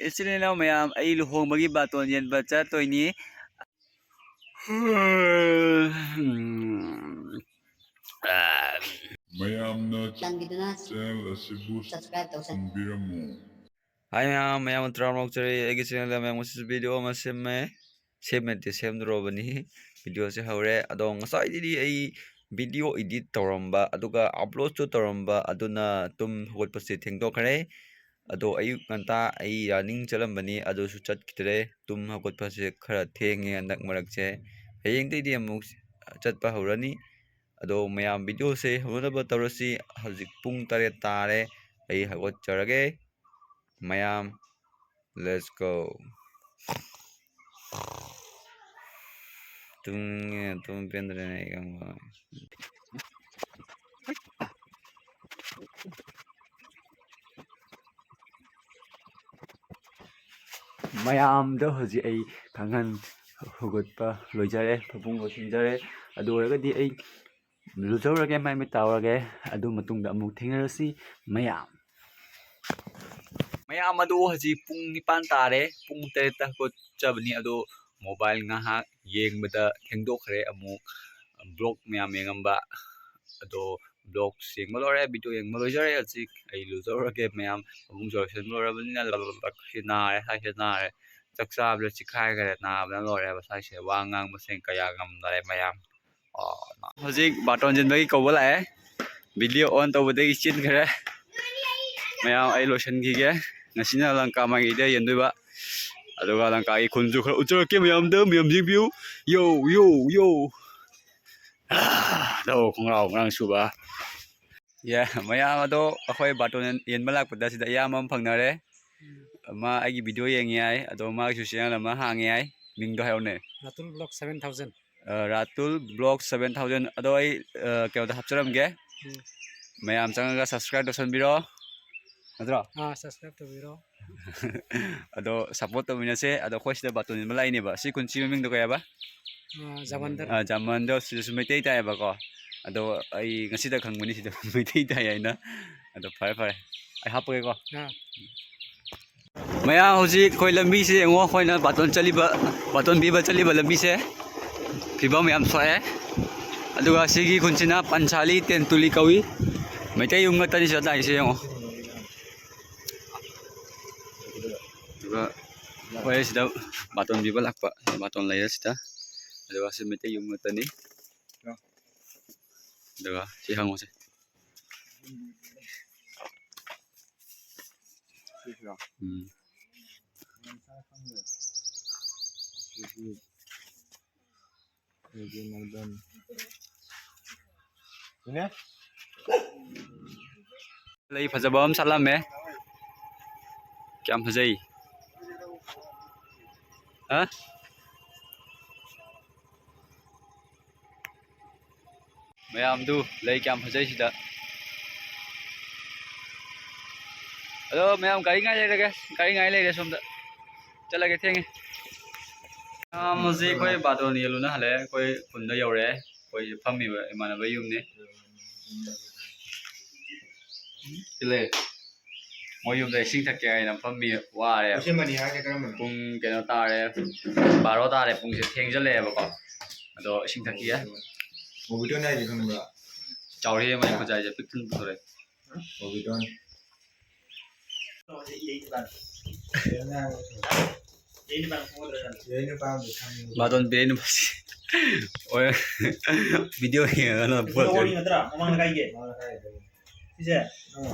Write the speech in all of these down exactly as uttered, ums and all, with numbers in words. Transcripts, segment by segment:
ꯏꯆꯤꯟ ꯏꯅꯥꯎ ꯃꯌꯥꯝ, ꯑꯩ ꯂꯨꯍꯣꯡꯕꯒꯤ ꯕꯥꯇꯣꯟ ꯌꯦꯟꯕ ꯆꯠꯇꯣꯏꯅꯤ꯫ ꯃꯌꯥꯝꯅ ꯆꯥꯟꯕꯤꯗꯨꯅ ꯆꯦꯅꯦꯜ ꯑꯁꯤꯕꯨ ꯁꯕꯁꯀ꯭ꯔꯥꯏꯕ ꯇꯧꯁꯟ- ꯇꯧꯕꯤꯔꯝꯃꯨ꯫ ꯍꯥꯏ ꯃꯌꯥꯝ, ꯃꯌꯥꯝ ꯇꯔꯥꯃꯔꯛ ꯆꯔꯤ ꯑꯩꯒꯤ ꯆꯦꯅꯦꯜꯗ ꯃꯌꯥꯝ ꯉꯁꯤꯁꯨ ꯚꯤꯗꯤꯑꯣ ꯑꯃ ꯁꯦꯝꯃꯦ꯫ ꯁꯦꯝꯃꯦ ꯅꯠꯇꯦ, ꯁꯦꯝꯗꯣꯔꯕꯅꯤ꯫ ꯚꯤꯗꯤꯑꯣꯁꯦ ꯍꯧꯔꯦ꯫ ꯑꯗꯣ ꯉꯁꯥꯏꯗꯤ ꯑꯩ ꯚꯤꯗꯤꯑꯣ ꯏꯗꯤꯠ ꯇꯧꯔꯝꯕ, ꯑꯗꯨꯒ ꯑꯞꯂꯣꯗꯁꯨ ꯇꯧꯔꯝꯕ, ꯑꯗꯨꯅ ꯇꯨꯝ ꯍꯧꯒꯠꯄꯁꯦ ꯊꯦꯡꯗꯣꯛꯈ꯭ꯔꯦ꯫ ꯑꯗꯣ ꯑꯌꯨꯛ ꯉꯟꯇꯥ ꯑꯩ ꯔꯟꯅꯤꯡ ꯆꯠꯂꯝꯕꯅꯤ, ꯑꯗꯨꯁꯨ ꯆꯠꯈꯤꯗ꯭ꯔꯦ꯫ ꯇꯨꯝ ꯍꯧꯒꯠꯄꯁꯦ ꯈꯔ ꯊꯦꯡꯉꯦ ꯍꯟꯗꯛ ꯃꯔꯛꯁꯦ꯫ ꯍꯌꯦꯡꯗꯩꯗꯤ ꯑꯃꯨꯛ ꯆꯠꯄ ꯍꯧꯔꯅꯤ꯫ ꯑꯗꯣ ꯃꯌꯥꯝ, ꯚꯤꯗꯤꯑꯣꯁꯦ ꯍꯧꯅꯅꯕ ꯇꯧꯔꯁꯤ꯫ ꯍꯧꯖꯤꯛ ꯄꯨꯡ ꯇꯔꯦꯠ ꯇꯥꯔꯦ꯫ ꯑꯩ ꯍꯧꯒꯠꯆꯔꯒꯦ꯫ ꯃꯌꯥꯝ, let's go꯫ ꯇꯨꯝꯅꯤꯡꯉꯦ, ꯇꯨꯝ ꯄꯦꯟꯗ꯭ꯔꯦꯅꯦ ꯑꯩ ꯈꯪꯕ꯫ ꯃꯌꯥꯝꯗ ꯍꯧꯖꯤꯛ ꯑꯩ ꯀꯥꯡꯈꯟ ꯍꯧꯒꯠꯄ ꯂꯣꯏꯖꯔꯦ, ꯐꯃꯨꯡ ꯂꯣꯏꯁꯤꯟꯖꯔꯦ꯫ ꯑꯗꯨ ꯑꯣꯏꯔꯒꯗꯤ ꯑꯩ ꯂꯨꯖꯧꯔꯒꯦ, ꯃꯥꯏ ꯃꯤꯠ ꯇꯥꯔꯨꯔꯒꯦ꯫ ꯑꯗꯨ ꯃꯇꯨꯡꯗ ꯑꯃꯨꯛ ꯊꯦꯡꯅꯔꯁꯤ ꯃꯌꯥꯝ꯫ ꯃꯌꯥꯝ ꯑꯗꯨ ꯍꯧꯖꯤꯛ ꯄꯨꯡ ꯅꯤꯄꯥꯟ ꯇꯥꯔꯦ, ꯄꯨꯡ ꯇꯔꯦꯠꯇ ꯍꯧꯒꯠꯆꯕꯅꯤ꯫ ꯑꯗꯣ ꯃꯣꯕꯥꯏꯜ ꯉꯥꯏꯍꯥꯛ ꯌꯦꯡꯕꯗ ꯊꯦꯡꯗꯣꯛꯈ꯭ꯔꯦ꯫ ꯑꯃꯨꯛ ꯕ꯭ꯂꯣꯛ ꯃꯌꯥꯝ ꯌꯦꯡꯉꯝꯕ, ꯑꯗꯣ ꯕ꯭ꯂꯣꯛ ꯌꯦꯡꯕ ꯂꯣꯏꯔꯦ, ꯚꯤꯗꯤꯑꯣ ꯌꯦꯡꯕ ꯂꯣꯏꯖꯔꯦ꯫ ꯍꯧꯖꯤꯛ ꯑꯩ ꯂꯨꯖꯧꯔꯒꯦ ꯃꯌꯥꯝ, ꯐꯃꯨꯡ ꯆꯪꯁꯤꯟꯕ ꯂꯣꯏꯔꯕꯅꯤꯅ ꯁꯤ ꯅꯥꯔꯦ, ꯁꯥꯏꯁꯦ ꯅꯥꯔꯦ꯫ ꯆꯥꯛ ꯆꯥꯕꯗ ꯆꯤꯛꯈꯥꯏꯈ꯭ꯔꯦ, ꯅꯥꯕꯅ ꯂꯣꯏꯔꯦ꯫ ꯃꯁꯥꯏꯁꯦ ꯋꯥ ꯉꯥꯡꯕꯁꯦ ꯀꯌꯥ ꯉꯝꯗꯔꯦ ꯃꯌꯥꯝ꯫ ꯍꯧꯖꯤꯛ ꯕꯥꯔꯇꯣꯟ ꯆꯦꯟꯕꯒꯤ ꯀꯧꯕ ꯂꯥꯛꯑꯦ꯫ ꯚꯤꯗꯤꯑꯣ ꯑꯣꯟ ꯇꯧꯕꯗꯒꯤ ꯆꯦꯟꯈ꯭ꯔꯦ꯫ ꯃꯌꯥꯝ, ꯑꯩ ꯂꯣꯏꯁꯤꯟꯈꯤꯒꯦ꯫ ꯉꯁꯤꯅ ꯂꯪꯀꯥ ꯃꯥꯏꯀꯩꯗ ꯌꯦꯟꯗꯣꯏꯕ꯫ ꯑꯗꯨꯒ ꯂꯪꯀꯥꯒꯤ ꯈꯨꯟꯁꯨ ꯈꯔ ꯎꯠꯆꯔꯛꯀꯦ ꯃꯌꯥꯝꯗ, ꯃꯌꯥꯝ ꯌꯦꯡꯕꯤꯌꯨ꯫ ꯌꯣ, ꯌꯣ, ꯌꯣ꯫ ꯑꯗꯣ ꯈꯣꯡꯒ꯭ꯔꯥꯎ ꯉꯔꯥꯡ ꯁꯨꯕ꯫ ꯌꯥ, ꯃꯌꯥꯝ ꯑꯗꯣ ꯑꯩꯈꯣꯏ ꯕꯥꯔꯇꯣꯟ ꯌꯦꯟꯕ ꯂꯥꯛꯄꯗ ꯁꯤꯗ ꯏꯌꯥꯝꯕ ꯑꯃ ꯐꯪꯅꯔꯦ꯫ ꯃꯥ ꯑꯩꯒꯤ ꯚꯤꯗꯤꯑꯣ ꯌꯦꯡꯉꯦ ꯍꯥꯏ, ꯑꯗꯣ ꯃꯥꯒꯤꯁꯨ ꯆꯦꯅꯦꯜ ꯑꯃ ꯍꯥꯡꯉꯦ ꯍꯥꯏ꯫ ꯃꯤꯡꯗꯣ ꯍꯥꯏꯔꯛꯎꯅꯦ꯫ ꯔꯥꯇꯨꯜ ꯕ꯭ꯂꯣꯛ ꯁꯚꯦꯟ ꯊꯥꯎꯖꯟ꯫ ꯑ, ꯔꯥꯇꯨꯜ ꯕ꯭ꯂꯣꯛ ꯁꯚꯦꯟ ꯊꯥꯎꯖꯟ꯫ ꯑꯗꯣ ꯑꯩ, ꯑ, ꯀꯩꯅꯣꯗ ꯍꯥꯞꯆꯔꯝꯒꯦ꯫ ꯎꯝ꯫ ꯃꯌꯥꯝ ꯆꯪꯉꯒ ꯁꯕꯁꯀ꯭ꯔꯥꯏꯕ ꯇꯧꯁꯟꯕꯤꯔꯣ꯫ ꯅꯠꯇ꯭ꯔꯣ? ꯑꯥ, ꯁꯕꯁꯀ꯭ꯔꯥꯏꯕ ꯇꯧꯕꯤꯔꯣ꯫ ꯑꯗꯣ ꯁꯞꯄꯣꯔꯠ ꯇꯧꯃꯤꯟꯅꯁꯦ꯫ ꯑꯗꯣ ꯑꯩꯈꯣꯏ ꯁꯤꯗ ꯕꯥꯔꯇꯣꯟ ꯌꯦꯟꯕ ꯂꯥꯛꯏꯅꯦꯕ꯫ ꯁꯤ ꯈꯨꯟꯁꯤ ꯃꯃꯤꯡꯗꯣ ꯀꯩ ꯍꯥꯏꯕ? ꯑꯥ, ꯖꯃꯟꯗꯔ꯫ ꯑꯥ, ꯖꯃꯟꯗꯔ꯫ ꯁꯤꯗꯁꯨ ꯃꯩꯇꯩ ꯇꯥꯏꯌꯦꯕꯀꯣ꯫ ꯑꯗꯣ ꯑꯩ ꯉꯁꯤꯗ ꯈꯪꯕꯅꯤ ꯁꯤꯗ ꯃꯩꯇꯩ ꯇꯥꯏ ꯍꯥꯏꯅ꯫ ꯑꯗꯣ ꯐꯔꯦ, ꯐꯔꯦ꯫ ꯑꯩ ꯍꯥꯞꯄꯒꯦꯀꯣ꯫ ꯑꯥ꯫ ꯃꯌꯥꯝ, ꯍꯧꯖꯤꯛ ꯑꯩꯈꯣꯏ ꯂꯝꯕꯤꯁꯦ ꯌꯦꯡꯉꯣ, ꯑꯩꯈꯣꯏꯅ ꯕꯥꯇꯣꯟ ꯆꯠꯂꯤꯕ, ꯕꯥꯇꯣꯟ ꯄꯤꯕ ꯆꯠꯂꯤꯕ ꯂꯝꯕꯤꯁꯦ ꯐꯤꯕꯝ ꯌꯥꯝ ꯁꯣꯛꯑꯦ꯫ ꯑꯗꯨꯒ ꯁꯤꯒꯤ ꯈꯨꯟꯁꯤꯅ ꯄꯟꯁꯥꯂꯤ ꯇꯦꯟꯇꯨꯂꯤ ꯀꯧꯏ꯫ ꯃꯩꯇꯩ ꯌꯨꯝ ꯉꯥꯛꯇꯅꯤ ꯁꯤꯗ ꯇꯥꯏꯁꯦ ꯌꯦꯡꯉꯣ꯫ ꯑꯗꯨꯒ ꯑꯩꯈꯣꯏ ꯁꯤꯗ ꯕꯥꯇꯣꯟ ꯄꯤꯕ ꯂꯥꯛꯄ, ꯕꯥꯇꯣꯟ ꯂꯩꯔꯦ ꯁꯤꯗ꯫ ꯑꯗꯨꯒ ꯁꯤ ꯃꯩꯇꯩ ꯌꯨꯝ ꯉꯥꯛꯇꯅꯤ꯫ ꯑꯗꯨꯒ ꯁꯤ ꯍꯪꯉꯨꯁꯦ꯫ ꯁꯤꯁꯤꯔꯣ? ꯎꯝ꯫ ꯁꯤꯗꯤ ꯑꯩꯒꯤ ꯃꯥꯏꯕꯝ꯫ ꯁꯤꯅꯦ? ꯂꯩ ꯐꯖꯕ ꯑꯃ ꯁꯥꯠꯂꯝꯃꯦ꯫ ꯀꯌꯥꯝ ꯐꯖꯩ꯫ ꯍꯥ? ꯃꯌꯥꯝꯗꯨ ꯂꯩ ꯀꯌꯥꯝ ꯐꯖꯩ ꯁꯤꯗ꯫ ꯑꯗꯣ ꯃꯌꯥꯝ ꯒꯥꯔꯤ ꯉꯥꯏ ꯂꯩꯔꯒꯦ, ꯒꯥꯔꯤ ꯉꯥꯏ ꯂꯩꯔꯦ ꯁꯣꯝꯗ꯫ ꯆꯠꯂꯒꯦ, ꯊꯦꯡꯉꯦ꯫ ꯃꯌꯥꯝ ꯍꯧꯖꯤꯛ ꯑꯩꯈꯣꯏ ꯕꯥꯇꯣꯟ ꯌꯦꯜꯂꯨꯅ ꯍꯜꯂꯛꯑꯦ꯫ ꯑꯩꯈꯣꯏ ꯈꯨꯟꯗ ꯌꯧꯔꯛꯑꯦ꯫ ꯑꯩꯈꯣꯏ ꯐꯝꯃꯤꯕ ꯏꯃꯥꯟꯅꯕ ꯌꯨꯝꯅꯤ꯫ ꯁꯤ ꯂꯩ꯫ ꯃꯣꯏ ꯌꯨꯝꯗ ꯏꯁꯤꯡ ꯊꯛꯀꯦ ꯍꯥꯏꯅ ꯐꯝꯃꯤ, ꯋꯥꯔꯦ꯫ ꯑꯁꯦꯡꯕꯅꯤ ꯍꯥꯏꯁꯦ ꯀꯔꯝꯕꯅꯣ? ꯄꯨꯡ ꯀꯩꯅꯣ ꯇꯥꯔꯦ, ꯕꯥꯔꯣ ꯇꯥꯔꯦ, ꯄꯨꯡꯁꯦ ꯊꯦꯡꯖꯜꯂꯛꯑꯦꯕꯀꯣ꯫ ꯑꯗꯣ ꯏꯁꯤꯡ ꯊꯛꯈꯤꯒꯦ꯫ ꯃꯣꯕꯤꯇꯣꯟ ꯍꯥꯏꯁꯦ ꯈꯪꯕ꯭ꯔꯥ? ꯆꯥꯎꯔꯦ, ꯃꯥꯏ ꯈꯨꯖꯥꯏꯁꯦ ꯄꯤꯛ ꯊꯟꯅ ꯄꯨꯊꯣꯔꯛꯑꯦ꯫ ꯃꯣꯕꯤꯇꯣꯟ꯫ ꯕꯥꯇꯣꯟ ꯄꯤꯔꯛꯏ ꯅꯨꯄꯥꯁꯤ꯫ ꯍꯣꯏ꯫ ꯚꯤꯗꯤꯑꯣ ꯌꯦꯡꯉꯒ ꯅꯣꯛꯄ ꯅꯠꯇ꯭ꯔꯥ? ꯃꯃꯥꯡ ꯂꯩꯀꯥꯏꯒꯤ꯫ ꯁꯤꯁꯦ꯫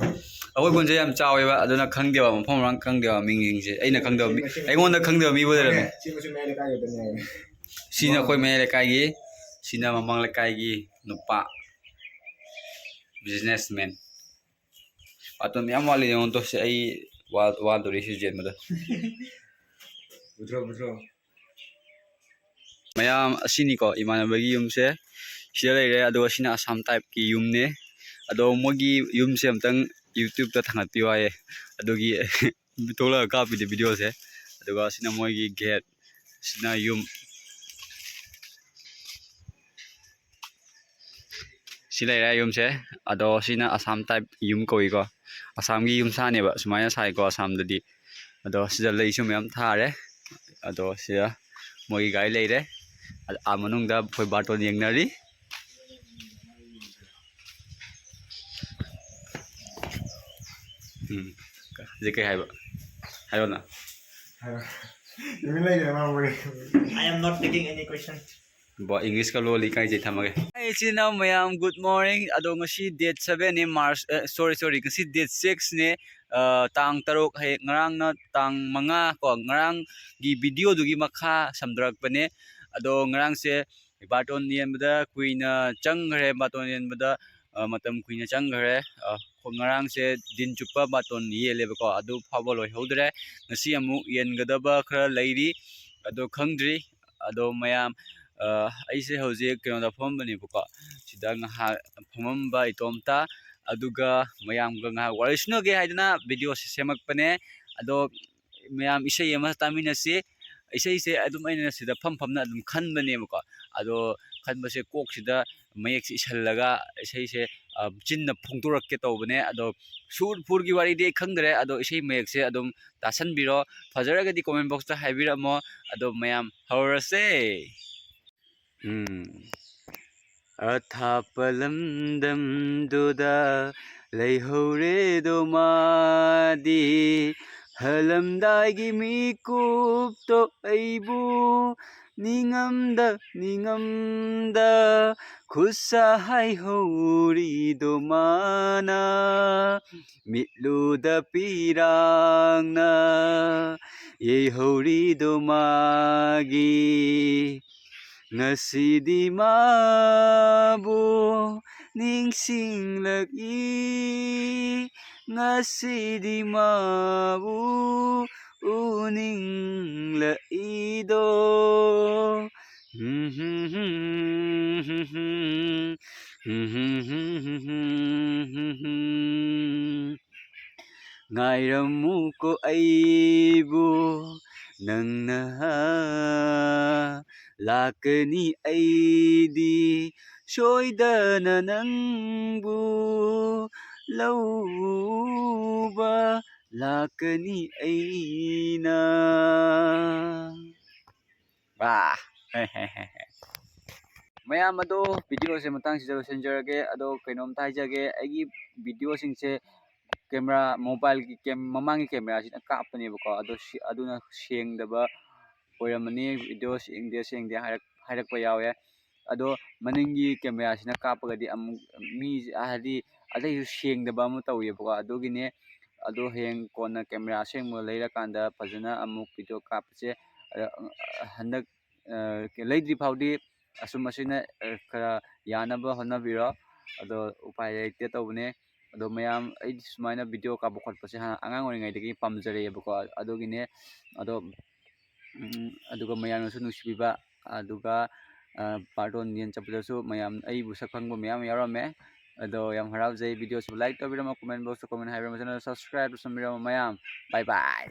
ꯑꯩꯈꯣꯏ ꯈꯨꯟꯁꯦ ꯌꯥꯝ ꯆꯥꯎꯋꯦꯕ, ꯑꯗꯨꯅ ꯈꯪꯗꯦꯕ, ꯃꯐꯝ ꯃꯔꯥꯡ ꯈꯪꯗꯦꯕ, ꯃꯤꯡꯁꯤꯡꯁꯦ꯫ ꯑꯩꯅ ꯈꯪꯗꯕ ꯃꯤ, ꯑꯩꯉꯣꯟꯗ ꯈꯪꯗꯕ ꯃꯤꯕꯨ ꯂꯩꯔꯝꯃꯦ꯫ ꯁꯤ ꯃꯆꯨ ꯃꯌꯥꯏ ꯂꯩꯀꯥꯏꯒꯤ ꯑꯗꯨꯅꯦ꯫ ꯁꯤꯅ ꯑꯩꯈꯣꯏ ꯃꯌꯥꯏ ꯂꯩꯀꯥꯏꯒꯤ, ꯁꯤꯅ ꯃꯃꯥꯡ ꯂꯩꯀꯥꯏꯒꯤ ꯅꯨꯄꯥ꯫ Businessman꯫ ꯕꯥꯇꯣꯟ ꯃꯌꯥꯝ ꯋꯥꯠꯂꯤ ꯌꯦꯡꯉꯣ ꯇꯣ꯫ ꯁꯤ ꯑꯩ ꯋꯥ-, ꯋꯥꯗꯣꯔꯤ ꯁꯤ ꯆꯦꯟꯕꯗ꯫ ꯄꯨꯊ꯭ꯔꯣ, ꯄꯨꯊ꯭ꯔꯣ꯫ ꯃꯌꯥꯝ ꯑꯁꯤꯅꯤꯀꯣ ꯏꯃꯥꯟꯅꯕꯒꯤ ꯌꯨꯝꯁꯦ꯫ ꯁꯤꯗ ꯂꯩꯔꯦ꯫ ꯑꯗꯨꯒ ꯁꯤꯅ ꯑꯁꯥꯝ typeꯀꯤ ꯌꯨꯝꯅꯦ꯫ ꯑꯗꯣ ꯃꯣꯏꯒꯤ ꯌꯨꯝꯁꯦ ꯑꯝꯇꯪ YouTubeꯇ ꯊꯥꯡꯒꯠꯄꯤꯌꯨ ꯍꯥꯏꯌꯦ꯫ ꯑꯗꯨꯒꯤ ꯊꯣꯛꯂꯛꯑꯒ ꯀꯥꯞꯄꯤꯅꯦ ꯚꯤꯗꯤꯑꯣꯁꯦ꯫ ꯑꯗꯨꯒ ꯁꯤꯅ ꯃꯣꯏꯒꯤ gate, ꯁꯤꯅ ꯌꯨꯝ꯫ ꯁꯤ ꯂꯩꯔꯦ ꯌꯨꯝꯁꯦ꯫ ꯑꯗꯣ ꯁꯤꯅ ꯑꯁꯥꯝ type ꯌꯨꯝ ꯀꯧꯏꯀꯣ꯫ ꯑꯁꯥꯝꯒꯤ ꯌꯨꯝ ꯁꯥꯅꯦꯕ꯫ ꯁꯨꯃꯥꯏꯅ ꯁꯥꯏꯀꯣ ꯑꯁꯥꯝꯗꯗꯤ꯫ ꯑꯗꯣ ꯁꯤꯗ ꯂꯩꯁꯨ ꯃꯌꯥꯝ ꯊꯥꯔꯦ꯫ ꯑꯗꯣ ꯁꯤꯗ ꯃꯣꯏꯒꯤ ꯒꯥꯔꯤ ꯂꯩꯔꯦ꯫ ꯑ-, ꯑꯥ ꯃꯅꯨꯡꯗ ꯑꯩꯈꯣꯏ ꯕꯥꯔꯇꯣꯟ ꯌꯦꯡꯅꯔꯤ꯫ ꯎꯝ꯫ ꯍꯧꯖꯤꯛ ꯀꯩ ꯍꯥꯏꯕ? ꯍꯥꯏꯔꯣꯅ꯫ ꯇꯨꯃꯤꯟ ꯂꯩꯈ꯭ꯔꯦ ꯃꯥ ꯃꯣꯏ꯫ I am not taking any question. ꯕꯣ, ꯏꯪꯂꯤꯁꯀ ꯂꯣꯜꯂꯤ ꯀꯥꯏꯁꯦ ꯊꯝꯃꯒꯦ꯫ ꯑꯩ ꯏꯆꯤꯟ ꯏꯅꯥꯎ ꯃꯌꯥꯝ, good morning꯫ ꯑꯗꯣ ꯉꯁꯤ date seven ꯅꯦ, March, ꯑ, sorry, sorry, ꯉꯁꯤ date six ꯅꯦ, ꯑ, ꯇꯥꯡ ꯇꯔꯨꯛ, ꯍꯌꯦꯡ, ꯉꯔꯥꯡꯅ ꯇꯥꯡ ꯃꯉꯥ ꯀꯣ, ꯉꯔꯥꯡꯒꯤ video ꯗꯨꯒꯤ ꯃꯈꯥ ꯁꯝꯗꯔꯛꯄꯅꯦ꯫ ꯑꯗꯣ ꯉꯔꯥꯡꯁꯦ ꯕꯥꯔꯇꯣꯟ ꯌꯦꯟꯕꯗ ꯀꯨꯏꯅ ꯆꯪꯈ꯭ꯔꯦ, ꯕꯥꯔꯇꯣꯟ ꯌꯦꯟꯕꯗ, ꯑ, ꯃꯇꯝ ꯀꯨꯏꯅ ꯆꯪꯈ꯭ꯔꯦ꯫ ꯑ, ꯉꯔꯥꯡꯁꯦ ꯗꯤꯟ ꯆꯨꯞꯄ ꯕꯥꯔꯇꯣꯟ ꯌꯦꯜꯂꯦꯕꯀꯣ, ꯑꯗꯨ ꯐꯥꯎꯕ ꯂꯣꯏꯍꯧꯗ꯭ꯔꯦ꯫ ꯉꯁꯤ ꯑꯃꯨꯛ ꯌꯦꯟꯒꯗꯕ ꯈꯔ ꯂꯩꯔꯤ, ꯑꯗꯣ ꯈꯪꯗ꯭ꯔꯤ꯫ ꯑꯗꯣ ꯃꯌꯥꯝ, ꯑ, ꯑꯩꯁꯦ ꯍꯧꯖꯤꯛ ꯀꯩꯅꯣꯗ ꯐꯝꯃꯝꯕꯅꯦꯕꯀꯣ, ꯁꯤꯗ ꯉꯥꯏꯍꯥꯛ ꯐꯝꯃꯝꯕ ꯏꯇꯣꯝꯇ, ꯑꯗꯨꯒ ꯃꯌꯥꯝꯒ ꯉꯥꯏꯍꯥꯛ ꯋꯥꯔꯤ ꯁꯨꯅꯒꯦ ꯍꯥꯏꯗꯅ video ꯁꯦ ꯁꯦꯝꯃꯛꯄꯅꯦ꯫ ꯑꯗꯣ ꯃꯌꯥꯝ ꯏꯁꯩ ꯑꯃ ꯇꯥꯃꯤꯟꯅꯁꯤ꯫ ꯏꯁꯩꯁꯦ ꯑꯗꯨꯝ ꯑꯩꯅ ꯁꯤꯗ ꯐꯝ ꯐꯝꯅ ꯑꯗꯨꯝ ꯈꯟꯕꯅꯦꯕꯀꯣ, ꯑꯗꯣ ꯈꯟꯕꯁꯦ ꯀꯣꯛꯁꯤꯗ ꯃꯌꯦꯛꯁꯦ ꯏꯁꯜꯂꯒ ꯏꯁꯩꯁꯦ, ꯑ, ꯆꯤꯟꯅ ꯐꯣꯡꯗꯣꯔꯛꯀꯦ ꯇꯧꯕꯅꯦ꯫ ꯑꯗꯣ ꯁꯨꯔ ꯐꯨꯔꯒꯤ ꯋꯥꯔꯤꯗꯤ ꯑꯩ ꯈꯪꯗ꯭ꯔꯦ, ꯑꯗꯣ ꯏꯁꯩ ꯃꯌꯦꯛꯁꯦ ꯑꯗꯨꯝ ꯇꯥꯁꯟꯕꯤꯔꯣ꯫ ꯐꯖꯔꯒꯗꯤ comment box ꯇ ꯍꯥꯏꯕꯤꯔꯝꯃꯣ꯫ ꯑꯗꯣ ꯃꯌꯥꯝ ꯍꯧꯔꯁꯦ꯫ ꯎꯝ꯫ ꯑꯊꯥꯞꯄ ꯂꯝꯗꯝꯗꯨꯗ ꯂꯩꯍꯧꯔꯦꯗꯣ ꯃꯥꯗꯤ, ꯍꯜꯂꯝꯗꯥꯏꯒꯤ ꯃꯤꯀꯨꯞꯇꯣ ꯑꯩꯕꯨ ꯅꯤꯡꯉꯝꯗ ꯅꯤꯡꯉꯝꯗ ꯈꯨꯠꯁꯥ ꯍꯥꯏꯍꯧꯔꯤꯗꯣ ꯃꯥꯅ, ꯃꯤꯠꯂꯨꯗ ꯄꯤꯔꯥꯡꯅ ꯌꯩꯍꯧꯔꯤꯗꯣ ꯃꯥꯒꯤ꯫ ꯉꯁꯤꯗꯤ ꯃꯥꯕꯨ ꯅꯤꯡꯁꯤꯡꯂꯛꯏ, ꯉꯁꯤꯗꯤ ꯃꯥꯕꯨ ꯎꯅꯤꯡꯂꯛꯏꯗꯣ꯫ ꯉꯥꯏꯔꯝꯃꯨꯀꯣ ꯑꯩꯕꯨ ꯅꯪꯅ, ꯂꯥꯛꯀꯅꯤ ꯑꯩꯗꯤ ꯁꯣꯏꯗꯅ ꯅꯪꯕꯨ ꯂꯧꯕ꯫ ꯂꯥꯛꯀꯅꯤ ꯑꯩꯅ꯫ ꯋꯥ꯫ ꯃꯌꯥꯝ ꯑꯗꯣ, ꯚꯤꯗꯤꯑꯣꯁꯦ ꯃꯇꯥꯡꯁꯤꯗ ꯂꯣꯏꯁꯤꯟꯖꯔꯒꯦ꯫ ꯑꯗꯣ ꯀꯩꯅꯣꯝꯇ ꯍꯥꯏꯖꯒꯦ, ꯑꯩꯒꯤ ꯚꯤꯗꯤꯑꯣꯁꯤꯡꯁꯦ ꯀꯦꯃꯦꯔꯥ, ꯃꯣꯕꯥꯏꯜꯒꯤ ꯀꯦꯝ-, ꯃꯃꯥꯡꯒꯤ ꯀꯦꯃꯦꯔꯥꯁꯤꯅ ꯀꯥꯞꯄꯅꯦꯕꯀꯣ꯫ ꯑꯗꯣ ꯁꯤ, ꯑꯗꯨꯅ ꯁꯦꯡꯗꯕ ꯑꯣꯏꯔꯝꯃꯅꯤ꯫ ꯚꯤꯗꯤꯑꯣ ꯁꯦꯡꯗꯦ, ꯁꯦꯡꯗꯦ ꯍꯥꯏꯔꯛ-, ꯍꯥꯏꯔꯛꯄ ꯌꯥꯎꯋꯦ꯫ ꯑꯗꯣ ꯃꯅꯤꯡꯒꯤ ꯀꯦꯃꯦꯔꯥꯁꯤꯅ ꯀꯥꯞꯄꯒꯗꯤ ꯑꯃꯨꯛ ꯃꯤ, ꯍꯥꯏꯗꯤ, ꯑꯇꯩꯁꯨ ꯁꯦꯡꯗꯕ ꯑꯃ ꯇꯧꯋꯦꯕꯀꯣ꯫ ꯑꯗꯨꯒꯤꯅꯦ꯫ ꯑꯗꯣ ꯍꯌꯦꯡ ꯀꯣꯟꯅ ꯀꯦꯃꯦꯔꯥ ꯑꯁꯦꯡꯕ ꯂꯩꯔꯀꯥꯟꯗ ꯐꯖꯅ ꯑꯃꯨꯛ ꯚꯤꯗꯤꯑꯣ ꯀꯥꯞꯄꯁꯦ꯫ ꯑꯗ, ꯍꯟꯗꯛ, ꯑ, ꯂꯩꯗ꯭ꯔꯤ ꯐꯥꯎꯗꯤ ꯑꯁꯨꯝ ꯑꯁꯤꯅ, ꯑ, ꯈꯔ ꯌꯥꯅꯕ ꯍꯣꯠꯅꯕꯤꯔꯣ꯫ ꯑꯗꯣ ꯎꯄꯥꯏ ꯂꯩꯇꯦ ꯇꯧꯕꯅꯦ꯫ ꯑꯗꯣ ꯃꯌꯥꯝ, ꯑꯩꯗꯤ ꯁꯨꯃꯥꯏꯅ ꯚꯤꯗꯤꯑꯣ ꯀꯥꯞꯄ ꯈꯣꯠꯄꯁꯦ ꯍꯥꯟꯅ ꯑꯉꯥꯡ ꯑꯣꯏꯔꯤꯉꯩꯗꯒꯤ ꯄꯥꯝꯖꯔꯛꯑꯦꯕꯀꯣ꯫ ꯑꯗꯨꯒꯤꯅꯦ꯫ ꯑꯗꯣ, ꯎꯝ, ꯑꯗꯨꯒ ꯃꯌꯥꯝꯅꯁꯨ ꯅꯨꯡꯁꯤꯕꯤꯕ, ꯑꯗꯨꯒ, ꯑ, ꯄꯥꯔꯠ ꯋꯥꯟ ꯌꯦꯟ ꯆꯠꯄꯗꯁꯨ ꯃꯌꯥꯝ ꯑꯩꯕꯨ ꯁꯛ ꯈꯪꯕ ꯃꯌꯥꯝ ꯌꯥꯎꯔꯝꯃꯦ꯫ ꯑꯗꯣ ꯌꯥꯝ ꯍꯔꯥꯎꯖꯩ꯫ ꯚꯤꯗꯤꯑꯣꯁꯤꯕꯨ ꯂꯥꯏꯛ ꯇꯧꯕꯤꯔꯝꯃꯣ, ꯀꯣꯃꯦꯟ ꯕꯣꯛꯁꯇ ꯀꯣꯃꯦꯟ ꯍꯥꯏꯕꯤꯔꯝꯃꯣ, ꯆꯦꯅꯦꯜ ꯁꯕꯁꯀ꯭ꯔꯥꯏꯕ ꯇꯧꯁꯟꯕꯤꯔꯝꯃꯣ ꯃꯌꯥꯝ꯫ ꯕꯥꯏ ꯕꯥꯏ꯫